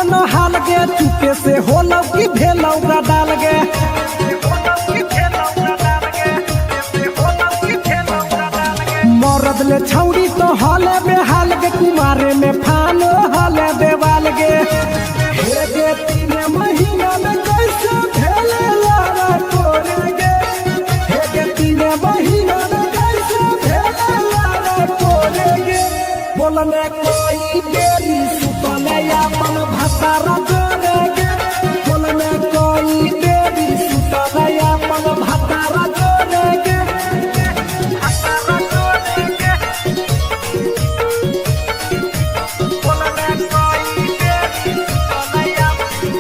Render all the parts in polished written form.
अपन हाल गे, चुपे से होलौ कि भेलौ डाल गे। मरद ले छौरी तो हले बेहाल गे, कुमारे में फानो हले देवाल गे। हे गे 3 महीना में कैसे भेले लारा तोरे गे, हे गे 3 महीना में कैसे भेले लारा तोरे गे। बोलने कोई बेरी सुतले अपन भतारा जोरे गे, बोलने कोई बेरी सुतले अपन भतारा जोरे गे।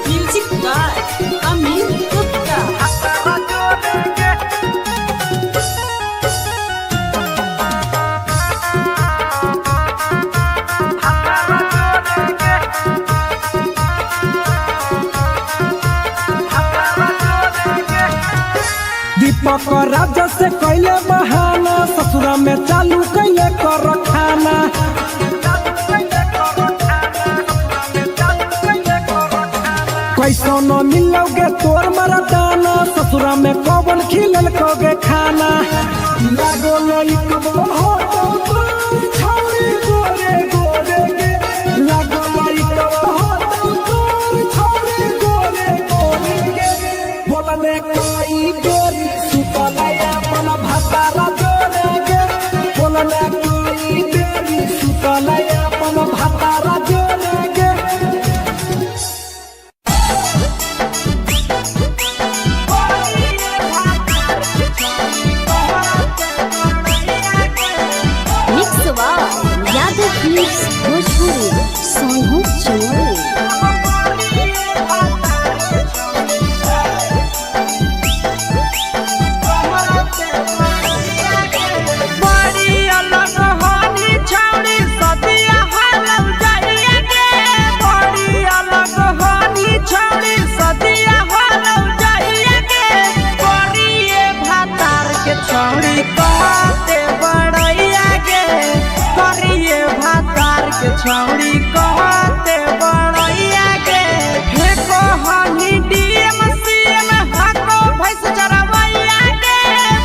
Music by Amit Gupta. दीपक राजा से कैले बहाना, ससुरा में चालू कैले कर खाना। कैसो न मिलोगे तोर मरदाना, ससुरा में कौन खिलल कोगे खाना। लागो लइकबो हो तो तोर छौरी गोरे गोरे गे, लागो लइकबो हो तो तोर छौरी गोरे गोरे गे। बोलने कोई बेरी सुतले अपन भतारा जोरे गे, बोलने कोई बेरी सुतले अपन भतारा जोरे गे। Mix by Yadav films Bhojpuri Sonu Chamoli. बड़ी अलग होनी छौड़ी सदिया हालौ जाइए गे, बड़ी अलग होनी छौड़ी सदिया हालौ जाइए गे। करिए भातार के छौड़ी कहते बड़ैया गे, करिए भातार के छौड़ी कहते बड़ैया गे। फेको हनी डीएम सीएम हाको भैंस चरवैया गे,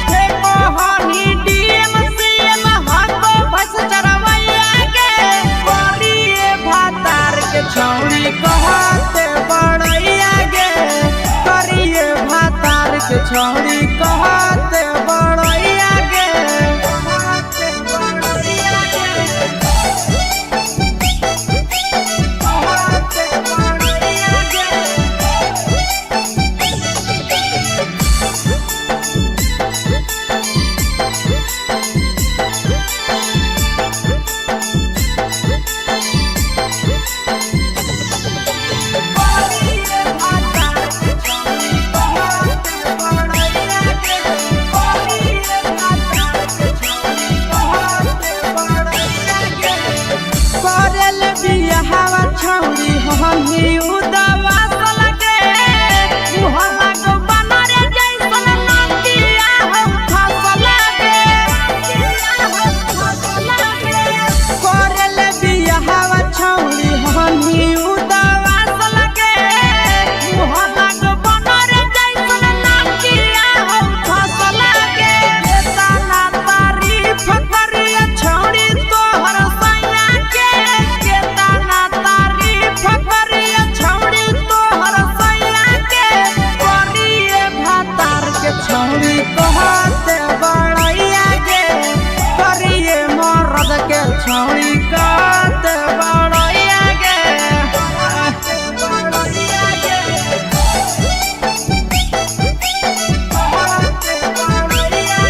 फेको हनी डीएम सीएम हाको भैंस चरवैया गे। करिए भातार के छौड़ी कहते बड़ैया गे, करिए भातार के छौड़ी कहते बड़ैया गे। कहते बड़ैया गे, कहते बड़ैया गे। करल बियाहवा छौरी हमी उदवा सलगे, मुहवा को बनर जैसन नदिया हो फसल गे। करल बियाहवा छौरी हमी उदवा सलगे, मुहवा को बनर जैसन नदिया हो फसल गे। केतना तारीफ करिया छौरी तोहर सैया के, केतना तारीफ करिया छौरी तोहर सैया के। करिए भातार के छौरी कहते बड़ैया गे, करिए मरद के छौरी कहते बड़ैया गे। बड़ैया गे, कहते बड़ैया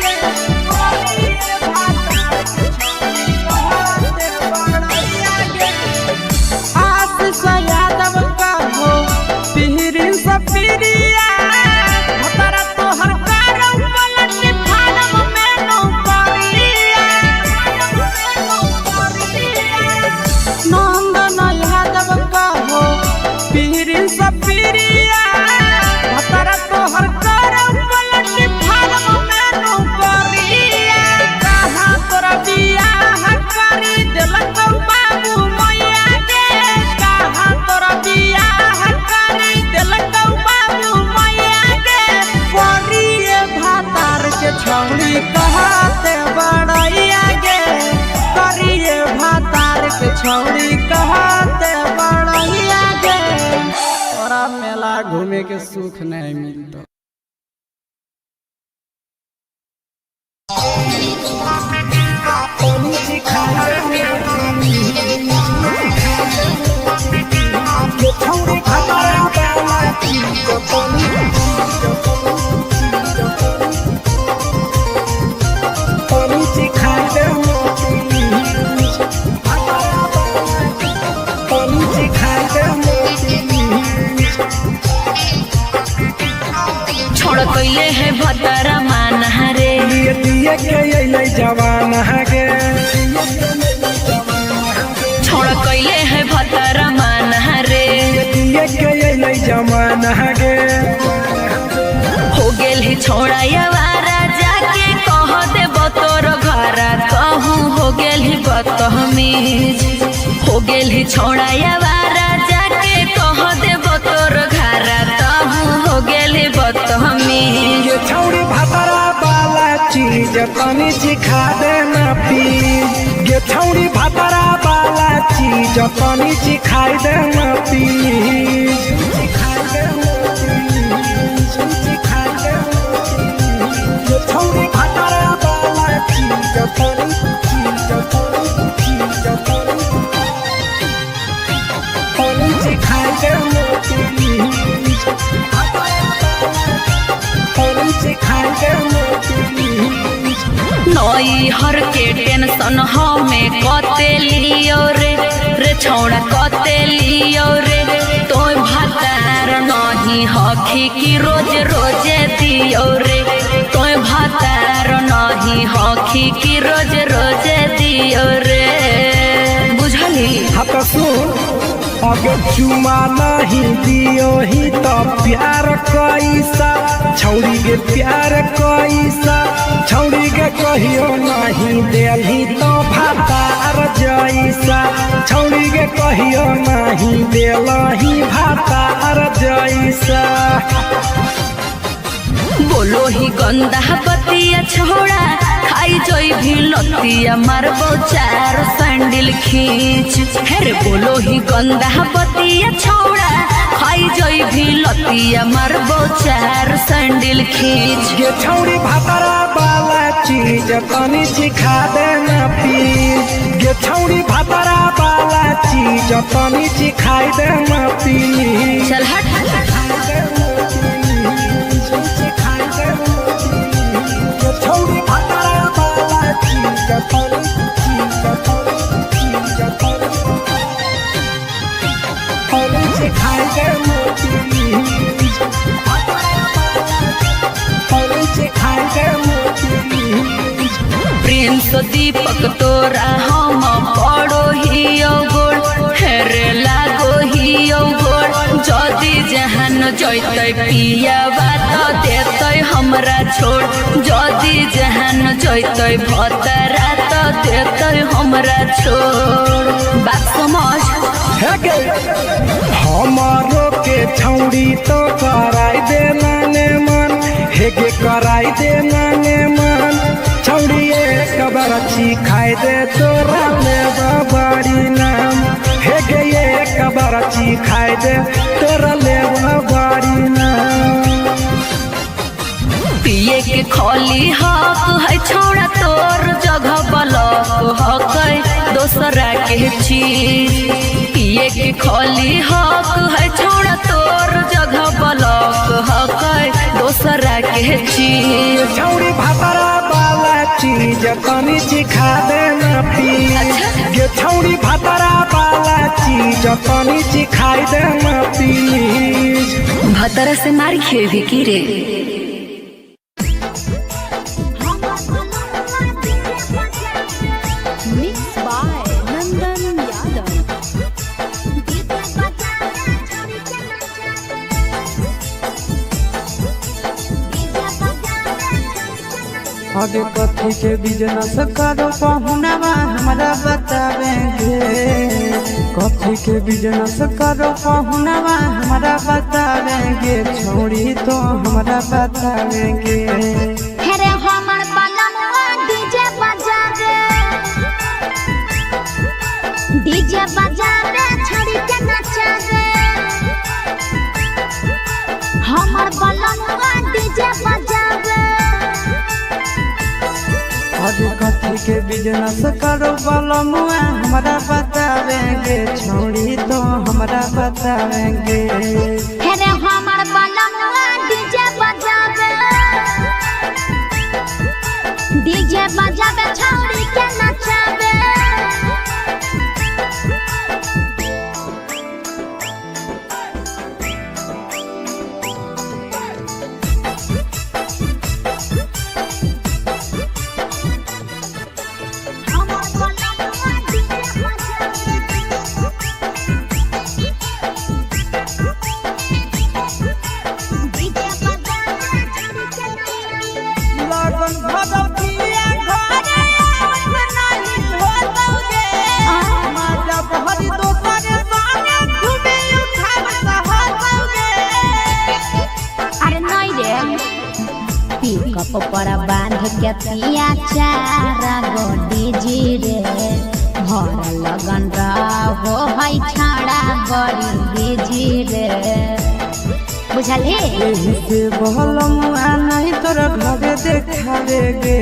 गे। छौड़ी कहते बड़ैया गे, करिए भातार के छौड़ी कहते बड़ैया गे। तोरा मेला घूमे के सुख नहीं मिलतो। छोड़ कैले है भतरा माना रे, लिए दिए के अइलै जवान गे। छोड़ कैले है भतरा माना रे, दिए के अइलै जवान गे। हो गेल ही छोड़ा यवारा, जाके कह देब तोर घरा, कहूँ हो गेल ही बदतमीज। हो गेल ही छोड़ा यवारा, जाके कह देब तोर घरा, कहूँ हो गेल ही बदतमीज। ये छौड़ी भातरा वाला चीज तनी सिखा देना प्लीज। ये छौड़ी भातरा वाला चीज तनी सिखाई देना प्लीज। सिखाई देना प्लीज, सिखाई देना प्लीज। ये छौड़ी भातरा वाला चीज तनी, चीज तनी, चीज तनी, तनी सिखाई देना प्लीज। तनी सिखाई देना प्लीज। नई हर के टेंशन हमें कते लियो रे, रे छौड़ा कते लियो रे, तोय भातार नहीं हखी की रोज रोजे दियो रे, तोय भातार नहीं हखी की रोज रोजे दियो रे। बुझली? हाँ तो सुन, अगर चुमा नहीं दियो ही तो प्यार कैसा, छौड़ी के प्यार कैसा, छौड़ी के कहियो नहीं देलही तो भातार जैसा, छौड़ी के कहियो नहीं देलही भातार जैसा। बोलो ही गंदा बतिया छोड़ा, खाई जोई भी लतिया, मारबो चार सैंडल खींच। हेरे बोलो ही गंदा बतिया छोड़ा, खाई जोई भी लतिया, मारबो चार सैंडल खींच। ये छौड़ी भातरा वाला चीज तनी सिखा देना प्लीज। ये छौड़ी भातरा वाला चीज तनी सिखाई देना प्लीज। चल हट। छौड़ी भातरा वाला चीज तनी, चीज तनी, चीज तनी, तनी सिखाई देना प्लीज। तनी सिखाई देना प्लीज। प्रिंस दीपक तोरा हम पड़ो ही गोड़, हेरे लागो ही गोड़, जदि जहान जैतै पियावा त देतै हमरा छोड़, जदि जहान जैतै भतरा त देतै हमरा छोड़। बात समझ। हे गे, हमारो के छौड़ी तो कराई देना ने मन, हे गे कराई देना ने मन, छौड़ी एक बार खाई दे तोरा ले बाबारी नाम, हे गे एक बार खाई दे तोरा ले बाबारी नाम। पिए के खोली हक है छोड़ा, तोर जगह बलक हक है दोसरा के चीज। पिए के खोली हक है छोड़ा, तोर जगह बलक हक है दोसरा के चीज। छौड़ी भातरा वाला चीज तनी सिखा देना प्लीज। ये छौड़ी भातरा वाला चीज तनी सिखाई देना प्लीज। भतरा से मार खेबी की रे? Mix by Nandan Yadav. अगे कथी के बिजनेस करो पहुनावा हमरा बतावेंगे, कथी के बिजनेस करो पहुनावा हमरा बतावेंगे, छोड़ी तो हमरा बतावेंगे। अरे हमर कथी के बिजनेस करो बलमुआ हमरा बतावेंगे छौड़ी तो हमरा बतावेंगे। हे रे हमर बलमुआ डीजे बजावे, डीजे बजावे छौड़ी के नचावे। हमर बलमुआ डीजे बजावे, डीजे बजावे छौड़ी के नचावे। लगन भदौतिया घरे आवत नाही होतौगे, माजा भरी दोसर संगे घूमे उठावत हतौगे। अरे नहीं रे, पिकअप पर बांध के पिया चारा गो डीजे रे, भर लगन रहो है छाड़ा बड़ी बिजी रे, बुझलही। एही से बहलमुआ नहीं तोरा घरे देखावेगे,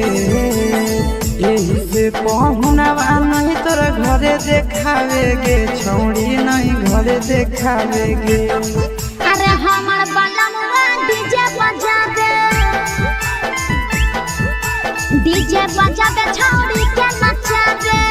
एही से पहुनावा नहीं तोरा घरे देखावेगे छौड़ी नहीं घरे देखावेगे। अरे हमर बलमुआ डीजे बजावे, डीजे बजावे छौड़ी के नचावे।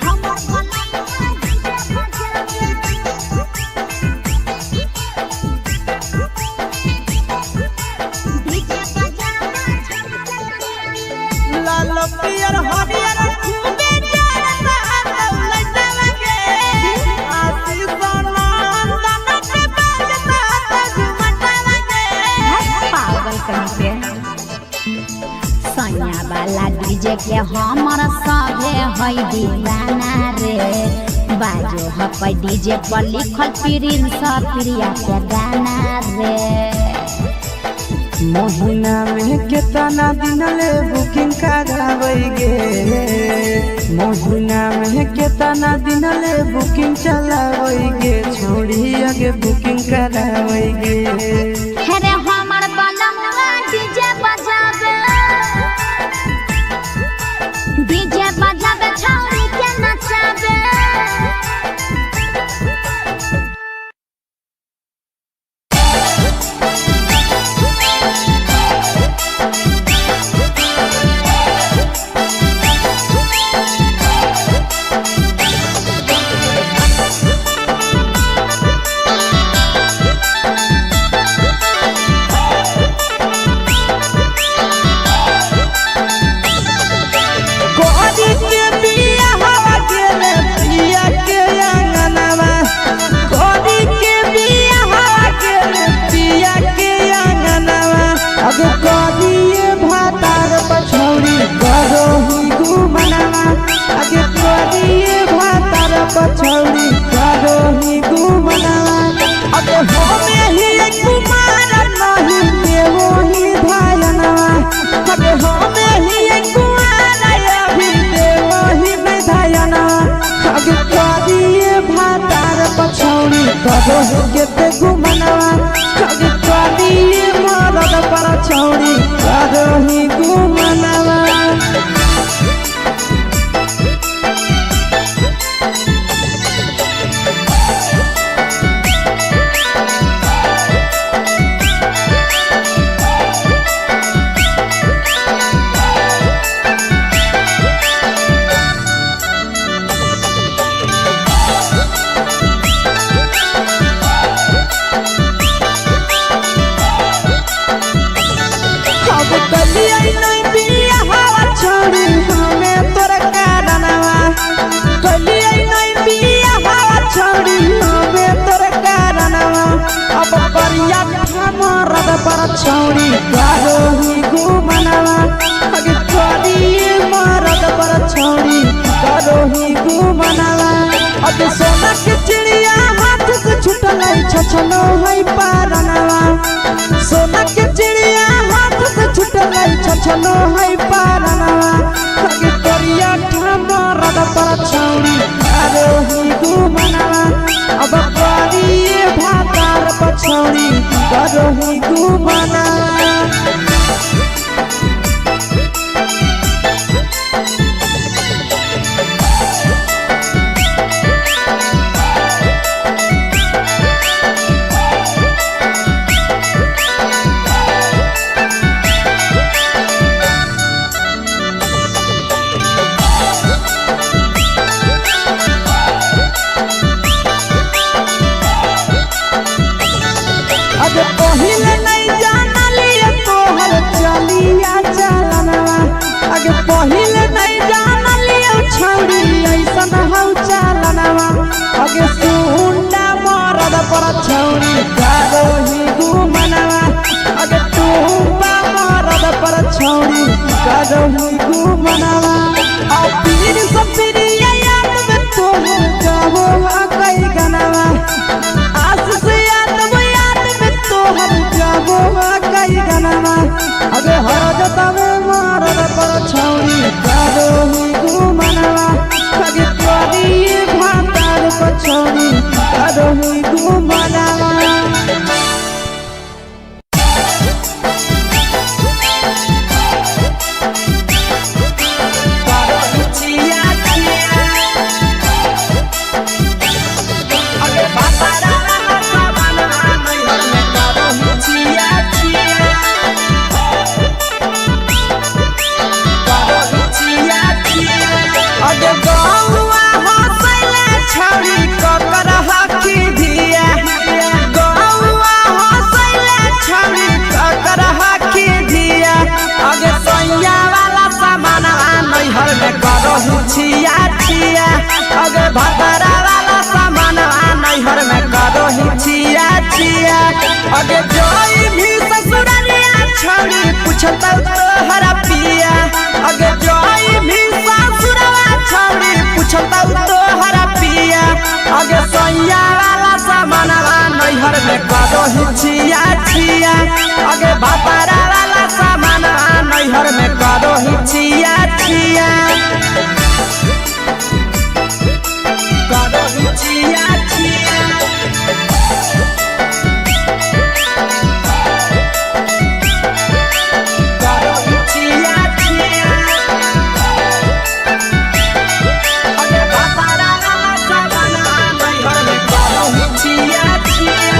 हमर बलमुआ डीजे बजावे, डीजे बजावे छौड़ी के नचावे। लाल पियर हरियर खूबे जरता लइटावेगे, आशीष नंदन के बाजता झुमटावेगे। पागल कहीं पे सैया वाला डीजे के हमर सभे है दीवाना रे, बाजो हपै डीजे पर लिखल प्रिंस प्रिया के गाना रे। महीना में केतना दिन ले बुकिंग करावेगे, महीना में केतना दिन ले बुकिंग चलावेगे छौड़ी आगे बुकिंग करावेगे। हे रे हमर बलमुआ डीजे बजावे, डीजे बजावे छौड़ी के नचावे। गोरी के बिया हवा गेले पिया के अंगनवा, गोरी के बिया हवा गेले पिया के अंगनवा। अब गोरिए भातार पछौड़ी करोही गुमनवा, अब गोरिए भातार पछौड़ी करोही गुमनवा। अब होमे ही कुमार नहीं देवो ही धायनवा, अब होमे ही कुमार अभी देवो ही विधायनवा। अब करिए भातार पछौड़ी करोही के गुमनवा, अब करिए मरद पर छौड़ी करोही गुमनवा। करोही गुमना। अरे पहिले नहीं जानलिए तोहर चलिया चलनवा, अगे पहिले नहीं जानलिए छौड़ी ऐसन हौ चलनवा, अगे सुंडा मरद पर छौड़ी करोही गुमनवा, अगे टूबा मरद पर छौड़ी करोही गुमनवा। आ पीर सपिरिया याद में तोहर गावो कई गनवा, आस से याद वो याद में तोहर गावो कई गनवा, अगे हर जतावे मारद पर छौड़ी करोही गुमनवा, अगे तोरी भातार पर छौड़ी करोही गुमनवा। अगे गौआ हंसैले छौड़ी ककर हकी धिया, गौआ हंसैले छौड़ी ककर हकी धिया, अगे सैया वाला सामानवा नैहर में करहु छिया छिया, अगे भतरा वाला सामानवा नैहर में करहु छिया छिया, अगे जोई भी ससुररिया छौड़ी पुछतौ तोहरा पिया, अगे जोई भी ससुरवा छौड़ी पुछतौ तोहरा पिया, अगे सैया वाला सामानवा नैहर में करहु छिया छिया, अगे भतरा वाला सामानवा नैहर में करहु छिया छिया, करहु छिया छिया। करहु छिया छिया। अगे भतरा वाला सामानवा नैहर में करहु छिया छिया,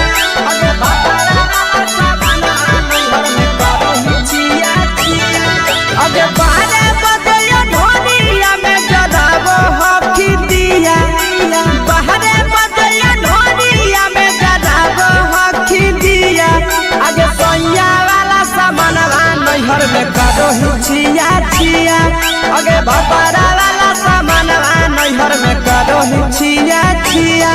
अगे भतरा वाला सामानवा नैहर में करहु छिया छिया, अगे बारे बजयो ढोलिया में जराबो हकी दिया, बाहरे बजयो ढोलिया में जराबो हकी दिया, अगे सैया वाला सामानवा नैहर में करहु छिया छिया, अगे भतरा वाला सामानवा नैहर में करहु छिया छिया,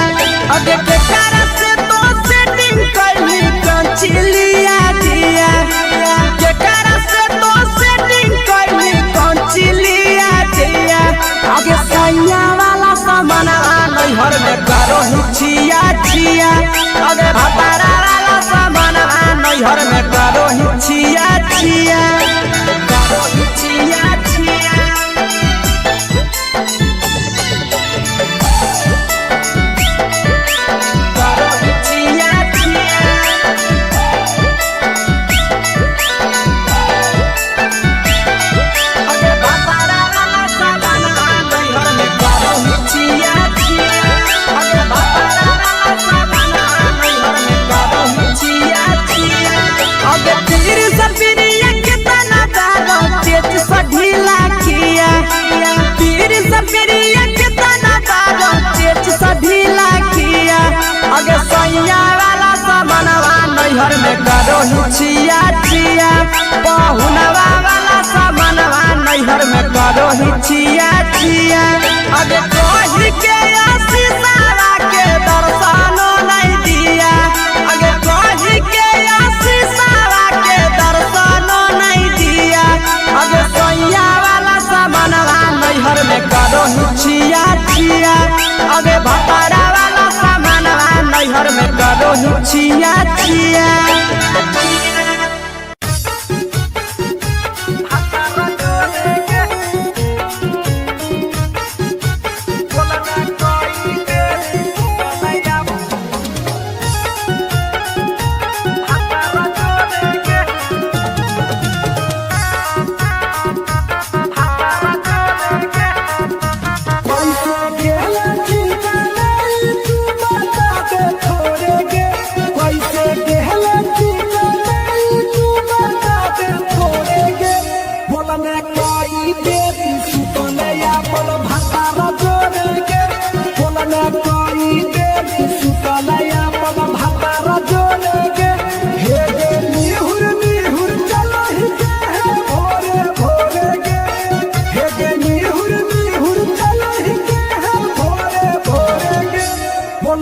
अगे केकरा से तो सेटिंग कैली कंचिलिया दिया, केकरा से तो सेटिंग कैली कंचिलिया दिया, अगे सैया वाला सामानवा नैहर में करहु छिया छिया, अगे भतरा वाला सामानवा नैहर में करहु छिया छिया, करहु छिया छिया। करहु छिया छिया। अगे भतरा वाला सामानवा नैहर में करहु छिया छिया, अगे भतरा वाला सामानवा नैहर में करहु छिया छिया, अगे पीर सपिरिया केतना दारो तेज सा ढीला किया, पीर सपिरिया केतना दारो तेज सा ढीला किया, अगे सैया वाला सामानवा नैहर में करहु छिया छिया, पहुनवा वाला सामानवा नैहर में करहु छिया छिया, अगे कही के आशीषावा के दर्शनो नहीं दिया, अगे कही के आशीषावा के दर्शनो नहीं दिया, अगे सैया वाला सामानवा नैहर में करहु छिया छिया, अगे भतरा वाला सामानवा नैहर में करहु छिया छिया।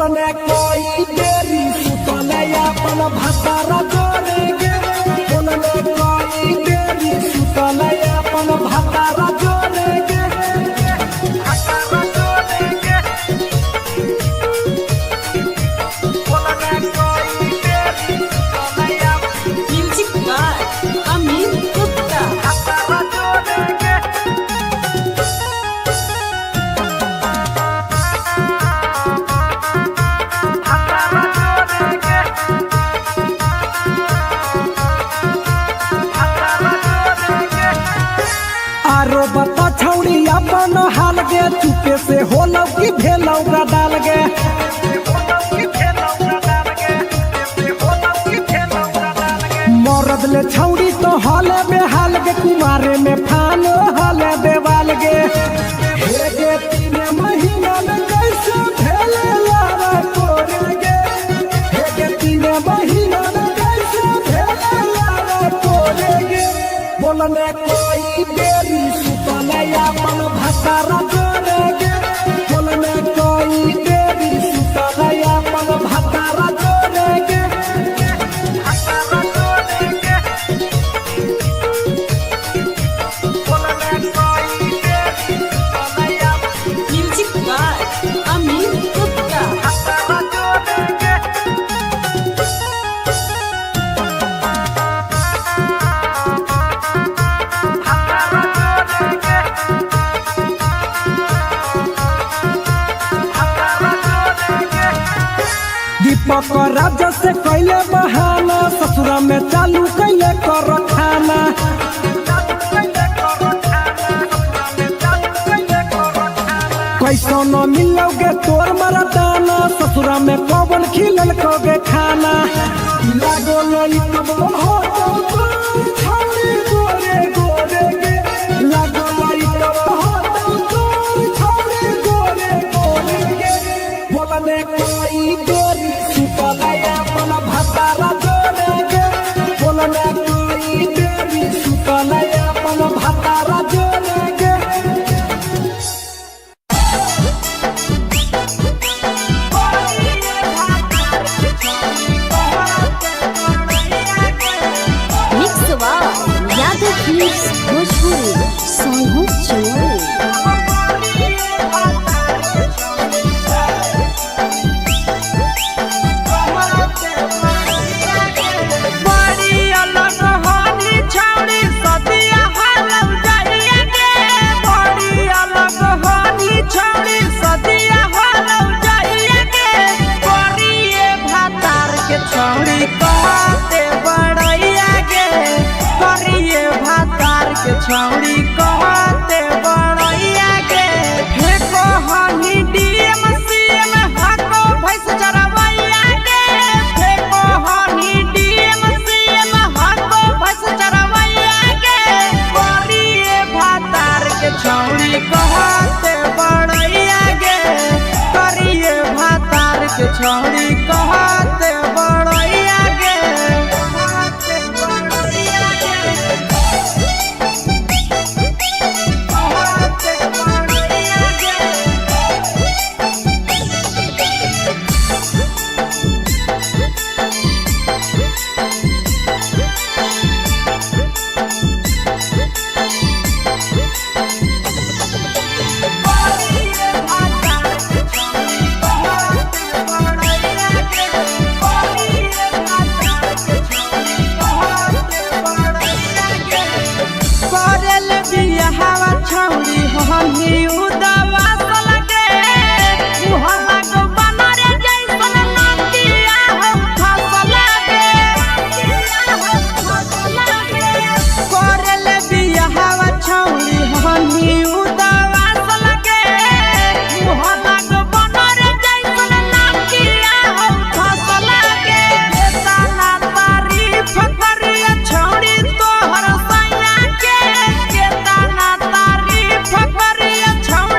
बोलने कोई देरी सुतले अपन भतारा जोरे गे। बोलने कोई देरी सुतले अपन भतारा जोरे गे। भतारा जोरे गे। बोलने कोई देरी सुतले अपन म्यूजिक बाय अमीन गुप्ता। भतारा जोरे गे। भतारा जोरे गे। भतारा जोरे गे। आरो बता छौड़ी अपन हाल गे, चुपे से होलौ की भेलौ डाल गे। मरद ले छौड़ी तो हाले बेहाल गे, कुमारे में फानो हाले देवाल गे। हे गे तीन महीना में कैसे भेले लारा कोरे गे। हे गे तीन महीना में कैसे भेले लारा कोरे गे। बोलने कोई देरी सुतले अपन भतारा जोरे गे। बोलने कोई देरी सुतले अपन भतारा जोरे गे। भतारा जोरे गे। बोलने कोई देरी सुतले अपन म्यूजिक बाय अमीन गुप्ता। भतारा जोरे गे। भतारा जोरे गे। भतारा जोरे गे। दीपक राजा से कैले बहाना, ससुरा में चालू कैले कर खाना। कैसो न मिलोगे तोर मरदाना, ससुरा में पवन खिलल कोगे खाना। लागो लई तब हो तो तोर छौड़ी गोरे गोरे गे। लागो लई तब हो तो तोर छौड़ी गोरे गोरे गे। बोलने कोई देरी सुतले अपन भतारा जोरे गे। बोलने कोई देरी सुतले अपन भतारा जोरे गे। Mix by Yadav films Bhojpuri Sonu Chawai. बड़ी अलग होनी छौड़ी सदिया हालौ जाइया गे। बड़ी अलग होनी छौड़ी सदिया हालौ जाइया गे। बड़िए भातार के छौड़ी कहते बड़ैया गे। बड़िए भातार के छौड़ी कहते बड़ैया गे। फेको हनी डीएम सीएम हाको भैंस चरवैया गे। फेको हनी डीएम सीएम हाको भैंस चरवैया गे। बड़िए भातार के छौड़ी कहते बड़ैया गे। करिए भातार के छौड़ी कहते बड़ैया गे। कहते बड़ैया गे। कहते बड़ैया गे। करल बियाहवा छौड़ी हमी उदवा सलगे। मुहवा गो बनर जैसन नातिया हौ फसल गे। करल बियाहवा छौड़ी हमी उदवा सलगे। मुहवा गो बनर जैसन नातिया हौ फसल गे। केतना तारीफ करिया छौड़ी तोहर सैया के। केतना तारीफ करिया छौड़ी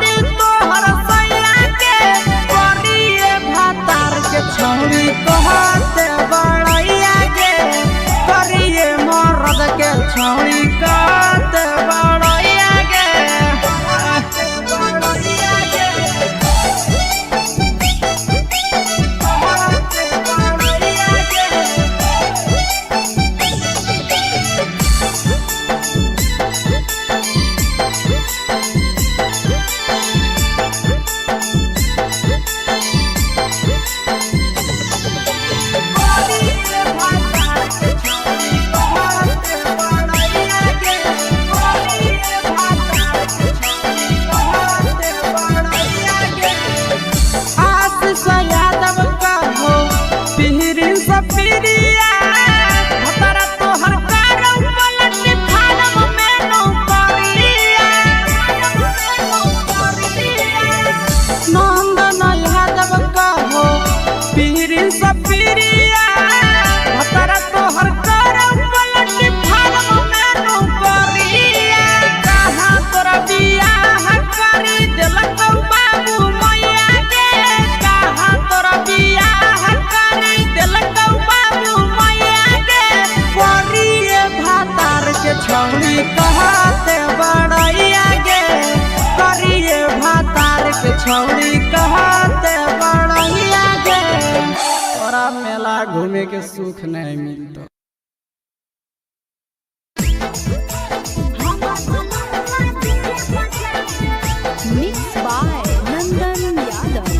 छौड़ी कहते बड़ैया गे। तोरा मेला घूमे के सुख नहीं मिलतो। Mix by Nandan Yadav.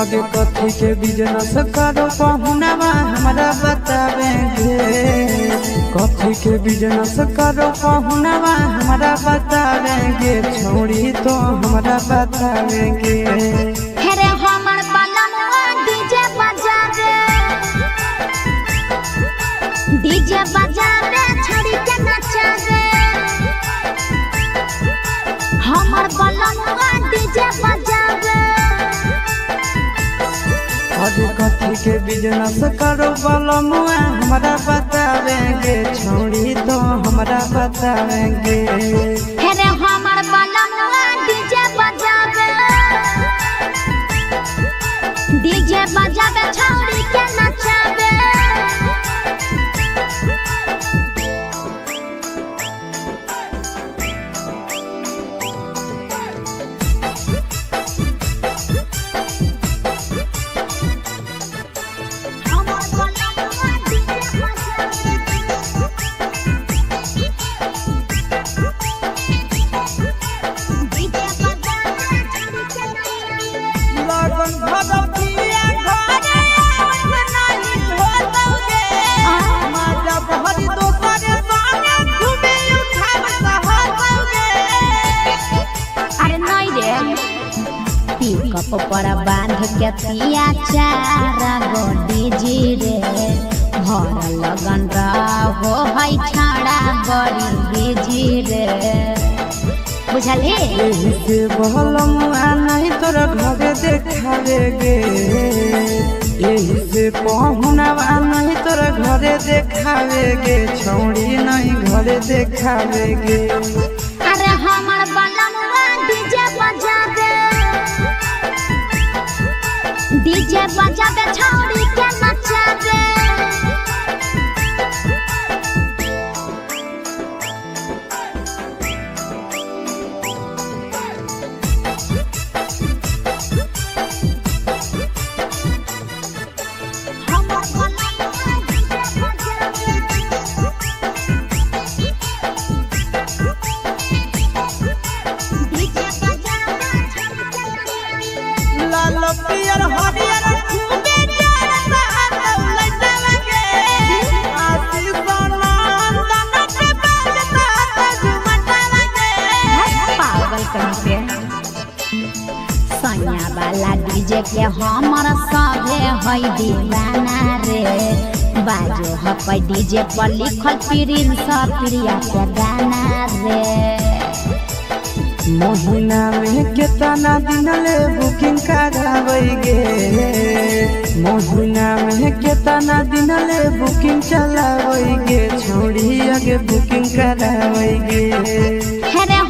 अगे कथी के बिजनेस करो पहुनावा हमरा बतावेंगे, कथी के बिजनेस करो पहुनावा हमरा बतावेंगे, छौड़ी तो हमरा बतावेंगे। हेरे हमर बलमुआ डीजे बजावे, डीजे बजावे छड़ी के नचावे। हमर बलमुआ डीजे बजावे। अगे कथी के बिजनेस करो बलमुआ हमरा बतावेंगे, छौड़ी तो हमरा बतावेंगे। हेरे हमर बलमुआ डीजे बजावे, डीजे बजावे छौड़ी के नचावे। हमर बलमुआ डीजे बजावे। डीजे बजावे छौड़ी के नचावे। लगन भरतिया घरे आवत नाही होतौगे, माजा भरी दोसर संगे घूमे उठाव सहतौगे। अरे नहीं रे, पिकअप पर बांध के पिया चार गो डीजे रे, भर लगन रहो है छाड़ा बड़ी बिजी रे, बुझलही। एही से बहलमुआ नहीं तोरा घरे देखावे गे, एही से पहुनावा नहीं तोरा घरे देखावे गे, छौड़ी नहीं घरे देखावे गे। अरे हमर बलमुआ डीजे बजावे, डीजे बजावे छौड़ी के नचावे। हमर बलमुआ डीजे बजावे। डीजे बजावे छौड़ी के नचावे। लाल पियर हरियर खूबे जरता दौलत लगे, आशीष नंदन के बजता झुमटा लगे। पागल कहीं पे सैया वाला डीजे के हमर सभे है दीवाना रे, बाजो हपै डीजे पर लिखल प्रिंस प्रिया के गाना रे। महीना में केतना दिन ले बुकिंग कराबै गे, महीना में केतना दिन ले बुकिंग चलाबै गे, छौड़ी आगे बुकिंग कराबै गे। हेरे